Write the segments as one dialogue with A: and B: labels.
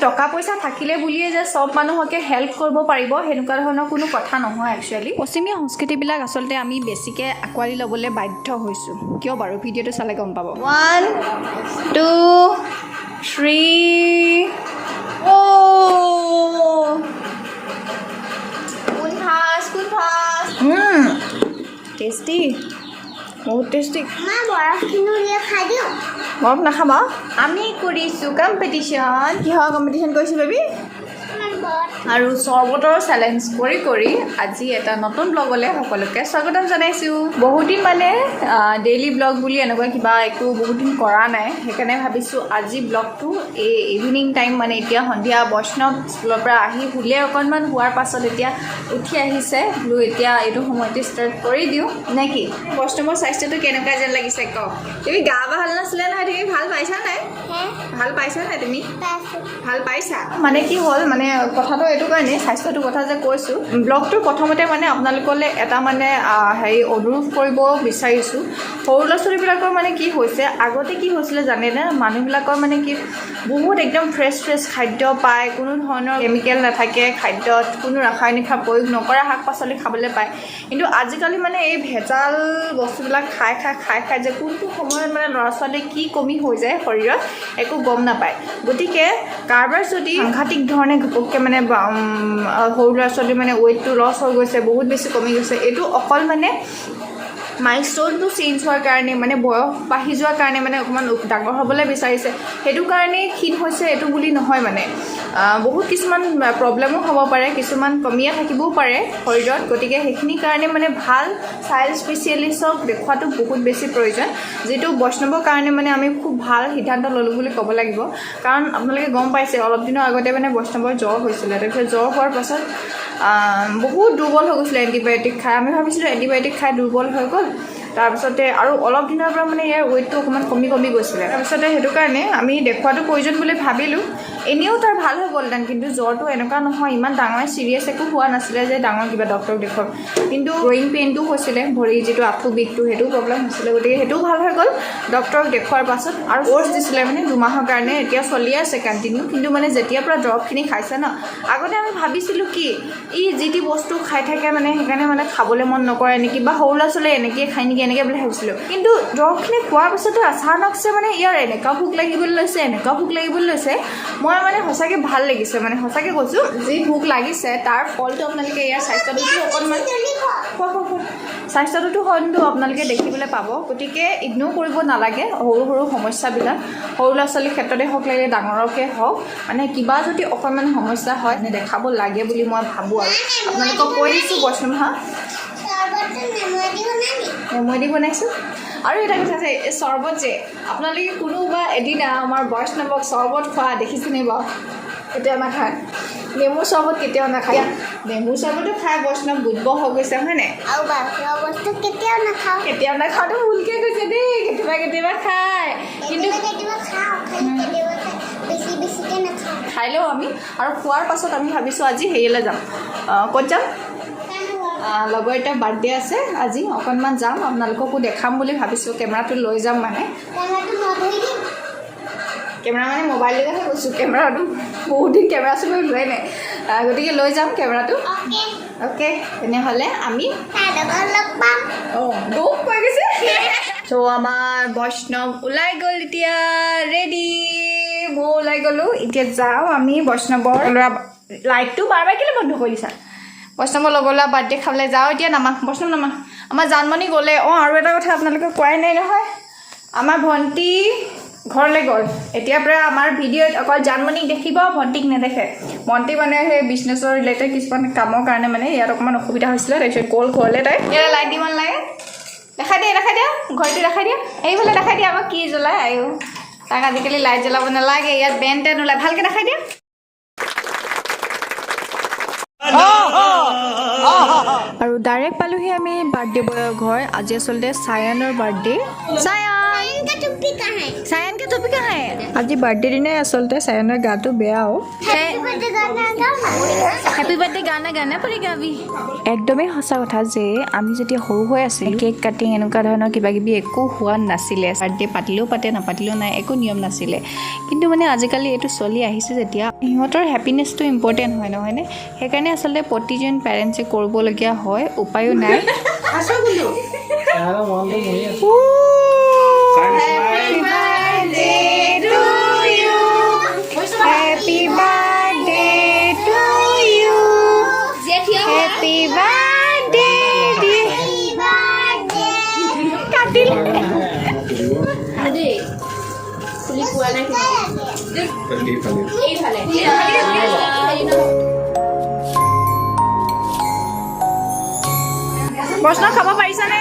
A: টকা পইচা থাকিলে বুলিয়ে যে চব মানুহকে হেল্প কৰিব পাৰিব, সেনেকুৱা ধৰণৰ কোনো কথা নহয়। একচুৱেলি পশ্চিমীয়া সংস্কৃতিবিলাক আচলতে আমি বেছিকৈ আঁকোৱালি ল'বলৈ বাধ্য হৈছোঁ। কিয় বাৰু, ভিডিঅ'টো চালে গম পাব। ওৱান, টু, থ্ৰী, অ' কোন ফাৰ্ষ্ট, কোন ফাৰ্ষ্ট? টেষ্টি, বহুত টেষ্টি।
B: মা, বৰফখিনি উলিয়াই খাই দিওঁ।
A: বৰফ নাখাবা। আমি কৰিছোঁ কম্পিটিশ্যন। কিহৰ কম্পিটিশ্যন কৰিছোঁ বেবী? আৰু চৰ্বতৰ চেলেঞ্জ কৰি কৰি আজি এটা নতুন ব্লগলৈ সকলোকে স্বাগতম জনাইছোঁ। বহুত দিন মানে ডেইলি ব্লগ বুলি এনেকুৱা কিবা একো বহুত দিন কৰা নাই। সেইকাৰণে ভাবিছোঁ আজি ব্লগটো এই ইভিনিং টাইম, মানে এতিয়া সন্ধিয়া, বৈষ্ণৱ স্কুলৰ পৰা আহি শুলে অকণমান। শোৱাৰ পাছত এতিয়া উঠি আহিছে। বোলো এতিয়া এইটো সময়তে ষ্টাৰ্ট কৰি দিওঁ নে কি? বৈষ্ণৱৰ স্বাস্থ্যটো কেনেকুৱা যেন লাগিছে কওক। তুমি গা ভাল নাছিলে নহয়, তুমি ভাল পাইছা নাই? ভাল পাইছা নাই তুমি? ভাল পাইছা? মানে কি হ'ল, মানে কথাটো এইটো কাৰণে স্বাস্থ্যটোৰ কথা যে কৈছোঁ, ব্লগটোৰ প্ৰথমতে মানে আপোনালোকলৈ এটা মানে হেৰি অনুৰোধ কৰিব বিচাৰিছোঁ। সৰু ল'ৰা ছোৱালীবিলাকৰ মানে কি হৈছে, আগতে কি হৈছিলে জানেনে? মানুহবিলাকৰ মানে কি বহুত একদম ফ্ৰেছ ফ্ৰেছ খাদ্য পায়, কোনো ধৰণৰ কেমিকেল নাথাকে খাদ্যত, কোনো ৰাসায়নিক সাৰ প্ৰয়োগ নকৰা শাক পাচলি খাবলৈ পায়। কিন্তু আজিকালি মানে এই ভেজাল বস্তুবিলাক খাই খাই খাই খাই যে কোনটো সময়ত মানে ল'ৰা ছোৱালীৰ কি কমি হৈ যায় শৰীৰত, একো গম নাপায়। গতিকে কাৰোবাৰ যদি সাংঘাতিক ধৰণে ঘপককৈ মানে সৰু ল'ৰা ছোৱালীৰ মানে ৱেইটটো লছ হৈ গৈছে, বহুত বেছি কমি গৈছে, এইটো অকল মানে মাইলষ্ট'নটো চেঞ্জ হোৱাৰ কাৰণে, মানে বয়স বাঢ়ি যোৱাৰ কাৰণে, মানে অকণমান ডাঙৰ হ'বলৈ বিচাৰিছে, সেইটো কাৰণেই ক্ষীণ হৈছে এইটো বুলি নহয়। মানে বহুত কিছুমান প্ৰব্লেমো হ'ব পাৰে, কিছুমান কমিয়ে থাকিবও পাৰে শৰীৰত। গতিকে সেইখিনিৰ কাৰণে মানে ভাল চাইল্ড স্পেচিয়েলিষ্টক দেখুৱাটো বহুত বেছি প্ৰয়োজন, যিটো বৈষ্ণৱৰ কাৰণে মানে আমি খুব ভাল সিদ্ধান্ত ল'লোঁ বুলি ক'ব লাগিব। কাৰণ আপোনালোকে গম পাইছে, অলপ দিনৰ আগতে মানে বৈষ্ণৱৰ জ্বৰ হৈছিলে। তাৰপিছত জ্বৰ হোৱাৰ পাছত বহুত দুৰ্বল হৈ গৈছিলে এণ্টিবায়'টিক খাই। আমি ভাবিছিলোঁ এণ্টিবায়'টিক খাই দুৰ্বল হৈ গ'ল। তাৰপিছতে আৰু অলপ দিনৰ পৰা মানে ইয়াৰ ৱেইটটো অকণমান কমি কমি গৈছিলে। তাৰপিছতে সেইটো কাৰণে আমি দেখুৱাটো প্ৰয়োজন বুলি ভাবিলোঁ। এনেও তাৰ ভাল হৈ গ'লহেঁতেন, কিন্তু জ্বৰটো এনেকুৱা নহয়, ইমান ডাঙৰ চিৰিয়াছ একো হোৱা নাছিলে যে ডাঙৰ কিবা ডক্টৰক দেখুৱাম। কিন্তু গ্ৰয়িং পেইনটো হৈছিলে, ভৰিৰ যিটো আঁঠু বিষটো, সেইটোও প্ৰব্লেম হৈছিলে। গতিকে সেইটোও ভাল হৈ গ'ল ডক্টৰক দেখুৱাৰ পাছত। আৰু কৰ্চ দিছিলে মানে 2 মাহৰ কাৰণে, এতিয়া চলি আছে কণ্টিনিউ। কিন্তু মানে যেতিয়াৰ পৰা দৰৱখিনি খাইছে ন, আগতে আমি ভাবিছিলোঁ কি ই যি টি বস্তু খাই থাকে, মানে সেইকাৰণে মানে খাবলৈ মন নকৰে নেকি বা সৰু ল'ৰা ছোৱালীয়ে এনেকৈয়ে খায় নেকি, এনেকৈ বুলি ভাবিছিলোঁ। কিন্তু দৰৱখিনি খোৱাৰ পিছতে আচানকছে মানে ইয়াৰ এনেকুৱা ভোক লাগিবলৈ লৈছে, এনেকুৱা ভোক লাগিবলৈ লৈছে। মই মানে সঁচাকৈ ভাল লাগিছে, মানে সঁচাকৈ কৈছোঁ, যি ভোক লাগিছে তাৰ ফলটো আপোনালোকে ইয়াৰ স্বাস্থ্যটোতো অকণমান খোৱা, খোৱা, খোৱা। স্বাস্থ্যটোতো হয়তো আপোনালোকে দেখিবলৈ পাব। গতিকে ইগন'ৰ কৰিব নালাগে সৰু সৰু সমস্যাবিলাক। সৰু ল'ৰা ছোৱালীৰ ক্ষেত্ৰতে হওক, লাগিলে ডাঙৰকে হওক, মানে কিবা যদি অকণমান সমস্যা হয়, মানে দেখাব লাগে বুলি মই ভাবোঁ আৰু আপোনালোকক কৈ দিছোঁ। বৈষ্ণৱ, হা?
B: চৰ্বতটো নেমু দি বনাবি?
A: নেমু দি বনাইছোঁ। আৰু এটা কথা আছে, এই চৰ্বত যে আপোনালোকে কোনোবা এদিনা আমাৰ বৈষ্ণৱক চৰ্বত খোৱা দেখিছেনে বাৰু? কেতিয়াও নাখায়। নেমু চৰ্বত কেতিয়াও নাখায়। নেমু চৰ্বতো খাই বৈষ্ণৱ বুদ্ধ হৈ গৈছে, হয় নাই?
B: আৰু বাহিৰৰ বস্তু কেতিয়াও নাখাওঁ।
A: কেতিয়াও নাখাওঁতো ভুলকৈ কৈছে দেই, কেতিয়াবা কেতিয়াবা খায় কিন্তু।
B: কেতিয়াবা কেতিয়াবা খাওঁ, খালি কেতিয়াবা খাই বেছি বেছিকৈ নাখাওঁ।
A: খাই লওঁ আমি। আৰু খোৱাৰ পাছত আমি ভাবিছোঁ আজি হেৰিলৈ যাম। ক'ত যাম? লগৰ এটা বাৰ্থডে আছে, আজি অকণমান যাম, আপোনালোককো দেখাম বুলি ভাবিছোঁ। কেমেৰাটো লৈ যাম মানে।
B: কেমেৰাটো মই ধৰি দিম।
A: কেমেৰা মানে মোবাইলটোহে কৈছোঁ, কেমেৰাটো বহুত দিন কেমেৰা চেমেৰা লোৱাই নাই। গতিকে লৈ যাম কেমেৰাটো।
B: অ'কে।
A: অ'কে, তেনেহ'লে আমি
B: তাৰ লগত লগ পাম।
A: অঁ, দুখ কৈ গৈছে। চ' আমাৰ বৈষ্ণৱ ওলাই গ'ল, এতিয়া ৰেডি, ময়ো ওলাই গ'লোঁ। এতিয়া যাওঁ আমি বৈষ্ণৱৰ ল'ৰা। লাইটটো বাৰ বাৰ কেলৈ বন্ধ কৰি দিছা? বৈষ্ণৱৰ লগৰ ল'ৰা বাৰ্থডে খাবলৈ যাওঁ এতিয়া। নামা বৈষ্ণৱ, নামা। আমাৰ জানমণি গ'লে। অঁ, আৰু এটা কথা আপোনালোকে কোৱাই নাই নহয়, আমাৰ ভণ্টি ঘৰলৈ গ'ল। এতিয়াৰ পৰা আমাৰ ভিডিঅ'ত অকল জানমণিক দেখিব, ভণ্টিক নেদেখে। ভণ্টি মানে সেই বিজনেছৰ ৰিলেটেড কিছুমান কামৰ কাৰণে মানে ইয়াত অকণমান অসুবিধা হৈছিলে, তাৰপিছত গ'ল ঘৰলৈ তাই। ইয়াতে লাইট দিব নালাগে। দেখাই দিয়া, দেখাই দিয়া, ঘৰটো দেখাই দিয়া। এইফালে দেখাই দিয়া আমাক কি জ্বলাই। আয়ো, তাক আজিকালি লাইট জ্বলাব নালাগে। ইয়াত বেন টেন ওলাই, ভালকৈ দেখাই দিয়া। আৰু ডাইৰেক্ট পালোহি আমি বাৰ্থডে বয়ৰ ঘৰ। আজি আচলতে চায়ানৰ বাৰ্থডে। চায়ান।
B: टुप्पी कहाँ है?
A: सायन का टोपी कहाँ है?
C: আজি বাৰ্থডে দিনাই আচলতে চায়নৰ গাটো বেয়াও।
B: हैप्पी बर्थडे गाना गाओ।
A: हैप्पी बर्थडे गाना गाना पड़ेगा अभी।
C: একদমেই সঁচা কথা যে আমি যেতিয়া সৰু হৈ আছিলোঁ, কেক কাটিং এনেকুৱা ধৰণৰ কিবা কিবি একো হোৱা নাছিলে। বাৰ্থডে পাতিলেও পাতে, নাপাতিলেও নাই, একো নিয়ম নাছিলে। কিন্তু মানে আজিকালি এইটো চলি আহিছে যেতিয়া সিহঁতৰ হেপিনেছটো ইম্পৰ্টেণ্ট হয়, নহয়নে? সেইকাৰণে আচলতে প্ৰতিজন পেৰেণ্টছে কৰিবলগীয়া হয়, উপায়ো নাই। Happy birthday to you. Happy birthday to you. Happy birthday, dear.
B: Happy birthday.
C: কাটিলে।
A: বৈষ্ণৱ, খাব পাৰিছানে?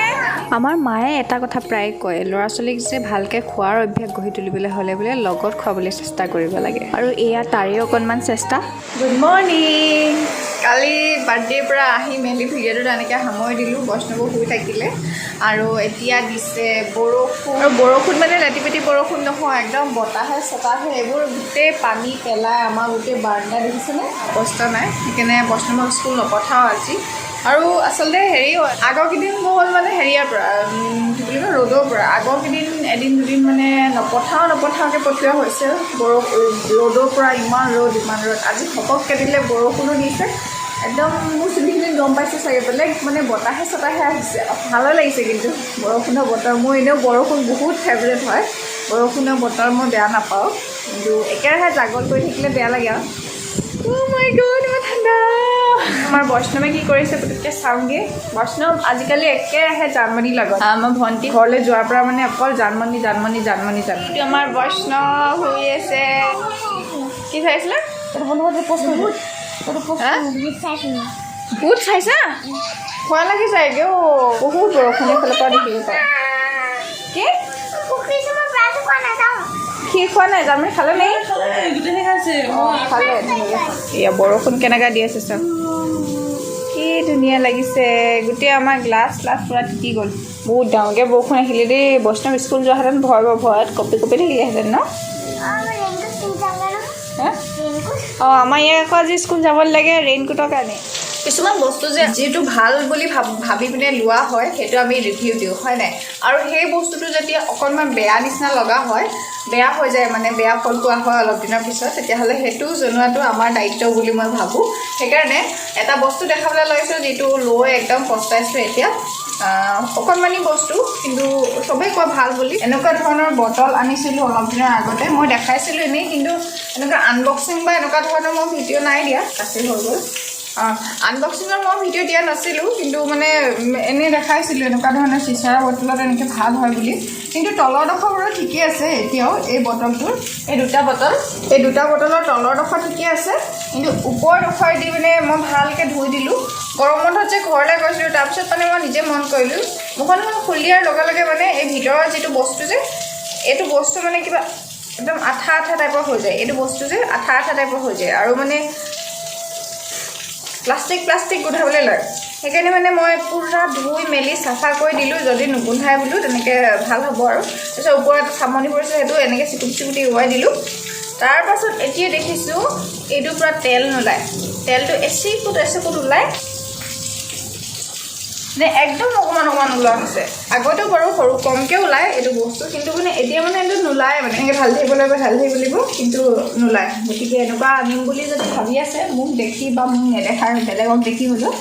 C: আমাৰ মায়ে এটা কথা প্ৰায় কয়, ল'ৰা ছোৱালীক যে ভালকৈ খোৱাৰ অভ্যাস গঢ়ি তুলিবলৈ হ'লে বোলে লগত খুৱাবলৈ চেষ্টা কৰিব লাগে আৰু এয়া তাৰেই অকণমান চেষ্টা।
A: Good morning. কালি বাৰ্থডেৰ পৰা আহি মেলি ভিডিঅ'টো তেনেকৈ সামৰি দিলোঁ। বৈষ্ণৱো শুই থাকিলে আৰু এতিয়া দিছে বৰষুণ। আৰু বৰষুণ মানে লেটি পেটি বৰষুণ নহয়, একদম বতাহে চতাহে এইবোৰ গোটেই পানী পেলাই আমাৰ গোটেই বাৰাণ্ডা দেখিছেনে, অৱস্থা নাই। সেইকাৰণে বৈষ্ণৱক স্কুল নপঠাওঁ আজি। আৰু আচলতে হেৰি হয়, আগৰ কেইদিন হ'ল মানে হেৰিয়াৰ পৰা, কি বুলি কয়, ৰ'দৰ পৰা আগৰ কেইদিন এদিন দুদিন মানে নপঠাওঁ নপঠাওঁকৈ পঠিওৱা হৈছে। ৰ'দৰ পৰা, ইমান ৰ'দ, ইমান ৰ'দ। আজি ঘপককৈ দিলে, বৰষুণো দিছে একদম। মোৰ চুলিখিনিত গম পাইছে চাগে, বেলেগ মানে বতাহে চতাহে আহিছে। ভালো লাগিছে কিন্তু বৰষুণৰ বতৰ। মোৰ এনেও বৰষুণ বহুত ফেভৰেট হয়। বৰষুণৰ বতৰ মই বেয়া নাপাওঁ, কিন্তু একেৰাহে জাগল কৰি থাকিলে বেয়া লাগে। আৰু অ' মাই গড, ইমান ঠাণ্ডা। আমাৰ বৈষ্ণৱে কি কৰিছে পুতুককৈ চাওঁগৈ। বৈষ্ণৱ আজিকালি একেৰাহে জানমণিৰ লগত। আমাৰ ভণ্টি ঘৰলৈ যোৱাৰ পৰা মানে অকল জানমণি, জানমণি, জানমণি, জানমণি। এইটো আমাৰ বৈষ্ণৱ শুই আছে। কি চাইছিলা? হা? ভূত চাইছা? ভয় লাগি যায়গে অ'। বহুত বৰষুণ, এইফালৰ পৰা দেখিব পাৰে। কি সি খোৱা নাই? জানমণি খালে নে? অঁ, খালে ধুনীয়াকে। এয়া বৰষুণ কেনেকুৱা দি আছে চাওক, কি ধুনীয়া লাগিছে। গোটেই আমাৰ গ্লাছ শ্লাছ পূৰা তিতি গ'ল। বহুত ডাঙৰকৈ বৰষুণ আহিলে দেই। বৈষ্ণৱ স্কুল যোৱাহেঁতেন ভয়ত কঁপি কঁপি থাকিলেহেঁতেন ন? হা? অঁ, আমাৰ ইয়াত আকৌ আজি স্কুল যাব লাগে ৰেইনকোটৰ কাৰণে। কিছুমান বস্তু যে যিটো ভাল বুলি ভাবি পিনে লোৱা হয়, সেইটো আমি ৰিভিউ দিওঁ, হয় নাই? আৰু সেই বস্তুটো যেতিয়া অকণমান বেয়া নিচিনা লগা হয়, বেয়া হৈ যায়, মানে বেয়া ফল পোৱা হয় অলপ দিনৰ পিছত, তেতিয়াহ'লে সেইটো জনোৱাটো আমাৰ দায়িত্ব বুলি মই ভাবোঁ। সেইকাৰণে এটা বস্তু দেখাবলৈ লৈছোঁ, যিটো লৈ একদম পস্তাইছোঁ এতিয়া। অকণমানি বস্তু, কিন্তু চবেই কয় ভাল বুলি। এনেকুৱা ধৰণৰ বটল আনিছিলোঁ অলপ দিনৰ আগতে, মই দেখাইছিলোঁ এনেই, কিন্তু এনেকুৱা আনবক্সিং বা এনেকুৱা ধৰণৰ মই ভিডিঅ' নাই দিয়া। কাচি হৈ গ'ল। আনবক্সিঙৰ মই ভিডিঅ' দিয়া নাছিলোঁ, কিন্তু মানে এনেই দেখাইছিলোঁ এনেকুৱা ধৰণৰ চিচাৰৰ বটলত এনেকৈ ভাল হয় বুলি। কিন্তু তলৰডোখৰ বাৰু ঠিকেই আছে এতিয়াও। এই বটলটোৰ এই দুটা বটলৰ তলৰডোখৰ ঠিকে আছে, কিন্তু ওপৰডোখৰেদি মানে মই ভালকৈ ধুই দিলোঁ। গৰম বন্ধত যে ঘৰলৈ গৈছিলোঁ, তাৰপিছত মানে মই নিজে মন কৰিলোঁ, মুখখন খুলি দিয়াৰ লগে লগে মানে এই ভিতৰৰ যিটো বস্তু যে, এইটো বস্তু মানে কিবা একদম আঠা আঠা টাইপৰ হৈ যায়। এইটো বস্তু যে আঠা আঠা টাইপৰ হৈ যায় আৰু মানে প্লাষ্টিক প্লাষ্টিক গোন্ধাবলৈ লয়। সেইকাৰণে মানে মই পূৰা ধুই মেলি চাফা কৰি দিলোঁ, যদি নুগোন্ধাই বোলো তেনেকৈ ভাল হ'ব। আৰু তাৰপিছত ওপৰত এটা চামনি পৰিছে, সেইটো এনেকৈ চিকুটি চিকুটি উৱাই দিলোঁ। তাৰপাছত এতিয়া দেখিছোঁ এইটোৰ পৰা তেল নোলায়। তেলটো এচিকুট এচিকুট ওলায় মানে একদম অকণমান অকণমান ওলোৱা হৈছে। আগতেও বাৰু সৰু কমকৈ ওলায় এইটো বস্তু, কিন্তু মানে এতিয়া মানে এইটো নোলায়। মানে এনেকৈ ঢালি থাকিব লাগিব, ঢালি থাকিব লাগিব, কিন্তু নোলায়। গতিকে এনেকুৱা আনিম বুলি যদি ভাবি আছে, মোক দেখি বা মোক নেদেখা বেলেগক দেখি হ'লেও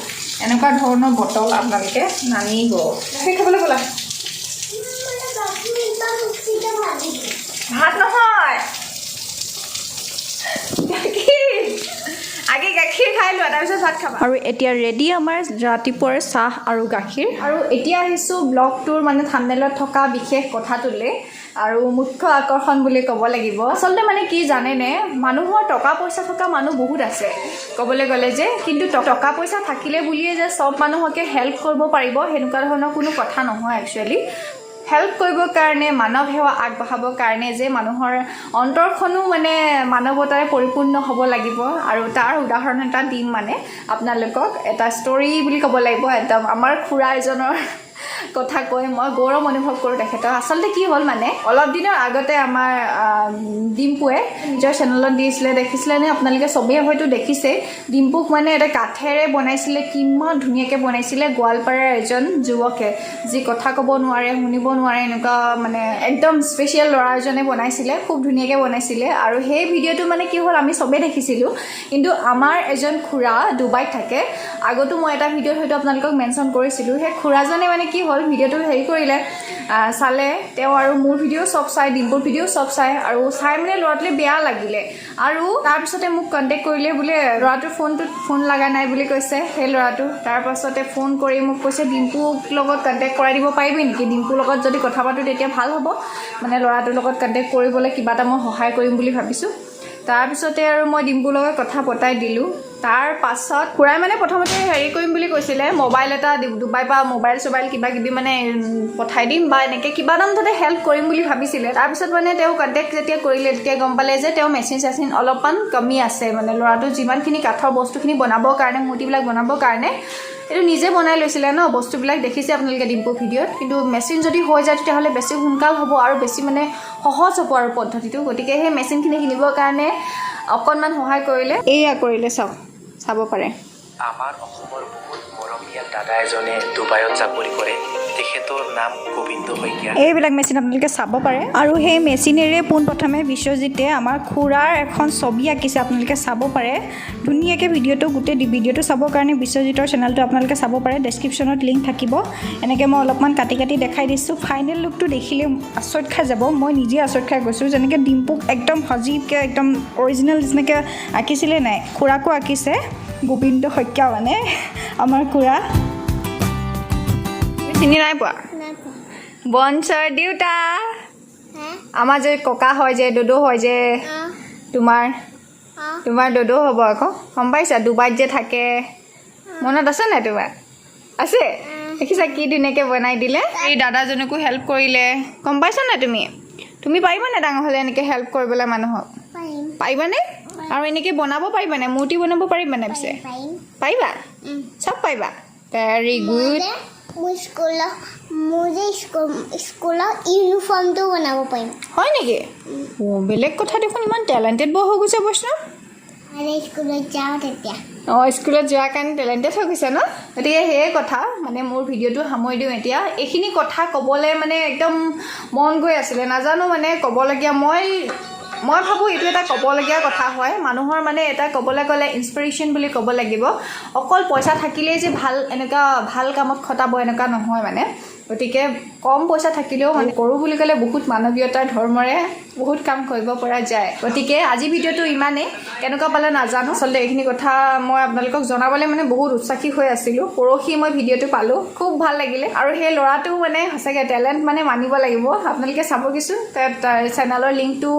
A: এনেকুৱা ধৰণৰ বটল আপোনালোকে নানিব। গাখীৰ খাবলৈ ব'লা। ভাত নহয়, গাখীৰ। আগে গাখীৰ খাই লোৱা, তাৰপিছত ভাত খাবা।
C: আৰু এতিয়া ৰেডি আমাৰ ৰাতিপুৱাৰ চাহ আৰু গাখীৰ।
A: আৰু এতিয়া আহিছোঁ ব্লগটোৰ মানে থাম্বনেইলত থকা বিশেষ কথাটোলৈ আৰু মুখ্য আকৰ্ষণ বুলি ক'ব লাগিব। আচলতে মানে কি জানেনে, মানুহৰ টকা পইচা থকা মানুহ বহুত আছে ক'বলৈ গ'লে যে, কিন্তু টকা পইচা থাকিলে বুলিয়ে যে চব মানুহকে হেল্প কৰিব পাৰিব, সেনেকুৱা ধৰণৰ কোনো কথা নহয়। একচুৱেলি হেল্প কৰিবৰ কাৰণে, মানৱ সেৱা আগবঢ়াবৰ কাৰণে যে মানুহৰ অন্তৰখনো মানে মানৱতাৰে পৰিপূৰ্ণ হ'ব লাগিব। আৰু তাৰ উদাহৰণ এটা দিম, মানে আপোনালোকক এটা ষ্টৰি বুলি ক'ব লাগিব। একদম আমাৰ খুৰা এজনৰ কথা কৈ মই গৌৰৱ অনুভৱ কৰোঁ তেখেতৰ। আচলতে কি হ'ল, মানে অলপ দিনৰ আগতে আমাৰ ডিম্পুৱে নিজৰ চেনেলত দিছিলে, দেখিছিলে নে আপোনালোকে? চবেই হয়তো দেখিছে। ডিম্পুক মানে এটা কাঠেৰে বনাইছিলে, কিমান ধুনীয়াকৈ বনাইছিলে। গোৱালপাৰাৰ এজন যুৱকে, যি কথা ক'ব নোৱাৰে, শুনিব নোৱাৰে, এনেকুৱা মানে একদম স্পেচিয়েল ল'ৰা এজনে বনাইছিলে, খুব ধুনীয়াকৈ বনাইছিলে। আৰু সেই ভিডিঅ'টো মানে কি হ'ল, আমি চবেই দেখিছিলোঁ। কিন্তু আমাৰ এজন খুৰা ডুবাইত থাকে, আগতো মই এটা ভিডিঅ'ত হয়তো আপোনালোকক মেনশ্যন কৰিছিলোঁ। সেই খুৰাজনে মানে কি হ'ল, ভিডিঅ'টো হেৰি কৰিলে, চালে তেওঁ আৰু মোৰ ভিডিঅ' চব চাই, ডিম্পুৰ ভিডিঅ' চব চাই আৰু চাই মানে ল'ৰাটোলৈ বেয়া লাগিলে। আৰু তাৰপিছতে মোক কণ্টেক্ট কৰিলে, বোলে ল'ৰাটোৰ ফোনটোত ফোন লগা নাই বুলি কৈছে সেই ল'ৰাটো। তাৰপাছতে ফোন কৰি মোক কৈছে, ডিম্পুক লগত কণ্টেক্ট কৰাই দিব পাৰিবি নেকি? ডিম্পুৰ লগত যদি কথা পাতোঁ তেতিয়া ভাল হ'ব, মানে ল'ৰাটোৰ লগত কণ্টেক্ট কৰিবলৈ কিবা এটা মই সহায় কৰিম বুলি ভাবিছোঁ। তাৰপিছতে আৰু মই ডিম্পুৰ লগত কথা পতাই দিলোঁ। তাৰ পাছত খুৰাই মানে প্ৰথমতে হেৰি কৰিম বুলি কৈছিলে, মোবাইল এটা ডুবাইৰ পৰা মোবাইল চবাইল কিবা কিবি মানে পঠাই দিম বা এনেকৈ কিবা এটা মুঠতে হেল্প কৰিম বুলি ভাবিছিলে। তাৰপিছত মানে তেওঁ কণ্টেক্ট যেতিয়া কৰিলে, তেতিয়া গম পালে যে তেওঁ মেচিন চেচিন অলপমান কমি আছে। মানে ল'ৰাটো যিমানখিনি কাঠৰ বস্তুখিনি বনাবৰ কাৰণে, মূৰ্তিবিলাক বনাবৰ কাৰণে, এইটো নিজে বনাই লৈছিলে ন বস্তুবিলাক, দেখিছে আপোনালোকে ডিম্পুৰ ভিডিঅ'ত। কিন্তু মেচিন যদি হৈ যায়, তেতিয়াহ'লে বেছি সোনকাল হ'ব আৰু বেছি মানে সহজ হ'ব আৰু পদ্ধতিটো। গতিকে সেই মেচিনখিনি কিনিবৰ কাৰণে অকণমান সহায় কৰিলে। এইয়া কৰিলে, চাওক, চাব পাৰে।
D: আমাৰ অসমৰ বহুত মৰমীয়াল দাদা এজনে ডুবাইত চাকৰি কৰে। তেখেতৰ নাম গোবিন্দ শইকীয়া।
A: এইবিলাক মেচিন আপোনালোকে চাব পাৰে। আৰু সেই মেচিনেৰে পোনপ্ৰথমে বিশ্বজিতে আমাৰ খুৰাৰ এখন ছবি আঁকিছে, আপোনালোকে চাব পাৰে ধুনীয়াকৈ। ভিডিঅ'টো, গোটেই ভিডিঅ'টো চাবৰ কাৰণে বিশ্বজিতৰ চেনেলটো আপোনালোকে চাব পাৰে, ডেছক্ৰিপশ্যনত লিংক থাকিব। এনেকৈ মই অলপমান কাটি কাটি দেখাই দিছোঁ। ফাইনেল লুকটো দেখিলে আচৰিত খাই যাব। মই নিজে আচৰিত খাই গৈছোঁ। যেনেকৈ ডিম্পুক একদম সজীৱকৈ, একদম অৰিজিনেল নিচিনাকৈ আঁকিছিলে নাই, খুৰাকো আঁকিছে গোবিন্দ শইকীয়া, মানে আমাৰ খুৰা। চিনি নাই পোৱা?
B: নাই পোৱা।
A: বঞ্চৰ দেউতা।
B: হা?
A: আমাৰ যে ককা হয় যে, দদৌ হয় যে। তোমাৰ তোমাৰ দদৌ হ'ব আকৌ, গম পাইছা? ডুবাইত যে থাকে, মনত আছে নাই তোমাৰ? আছে। দেখিছা, কি ধুনীয়াকৈ বনাই দিলে। এই দাদাজনকো হেল্প কৰিলে, গম পাইছা নাই তুমি? তুমি পাৰিবানে ডাঙৰ হ'লে এনেকৈ হেল্প কৰিবলৈ মানুহক?
B: পাৰিম।
A: পাৰিবানে? আৰু এনেকৈ বনাব পাৰিবানে? মূৰ্তি বনাব পাৰিবানে পিছে?
B: পাৰিম।
A: পাৰিবা?
B: উম।
A: চব পাৰিবা? ভেৰি
B: মই
A: গুড।
B: যে মোৰ স্কুলত, মোৰ যে স্কুলৰ ইউনিফৰ্মটো বনাব পাৰিম।
A: হয় নেকি? অ', বেলেগ কথা দেখোন, ইমান টেলেণ্টেড বৰ হৈ গৈছে বৈষ্ণৱ।
B: আৰু স্কুলত যাওঁ তেতিয়া।
A: অঁ, স্কুলত যোৱাৰ কাৰণে টেলেণ্টেড হৈ গৈছে ন? গতিকে সেয়ে কথা, মানে মোৰ ভিডিঅ'টো সামৰি দিওঁ এতিয়া। এইখিনি কথা ক'বলৈ মানে একদম মন গৈ আছিলে, নাজানো, মানে ক'বলগীয়া, মই ভাবোঁ এইটো এটা ক'বলগীয়া কথা হয়। মানুহৰ মানে এটা ক'বলৈ গ'লে ইনস্পিৰেশ্যন বুলি ক'ব লাগিব। অকল পইচা থাকিলেই যে ভাল, এনেকুৱা ভাল কামত খটাব, এনেকুৱা নহয় মানে। গতিকে কম পইচা থাকিলেও মানে কৰোঁ বুলি ক'লে বহুত মানৱীয়তাৰ ধৰ্মৰে বহুত কাম কৰিব পৰা যায়। গতিকে আজি ভিডিঅ'টো ইমানেই। কেনেকুৱা পালে নাজানো। আচলতে এইখিনি কথা মই আপোনালোকক জনাবলৈ মানে বহুত উৎসাহী হৈ আছিলোঁ। পৰহি মই ভিডিঅ'টো পালোঁ, খুব ভাল লাগিলে। আৰু সেই ল'ৰাটো মানে সঁচাকৈ টেলেণ্ট মানে মানিব লাগিব। আপোনালোকে চাবগৈচোন, তাৰ চেনেলৰ লিংকটো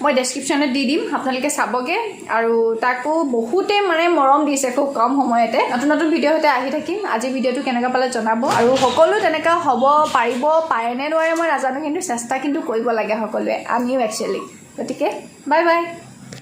A: মই ডেছক্ৰিপশ্যনত দি দিম, আপোনালোকে চাবগৈ। আৰু তাকো বহুতে মানে মৰম দিছে খুব কম সময়তে। নতুন নতুন ভিডিঅ' সৈতে আহি থাকিম। আজি ভিডিঅ'টো কেনেকুৱা পালে জনাব। আৰু সকলো তেনেকুৱা হ'ব পাৰিব, পাৰে নে নোৱাৰে মই নাজানো, কিন্তু চেষ্টা কিন্তু কৰিব লাগে সকলোৱে, আমিও একচুৱেলি। গতিকে বাই বাই।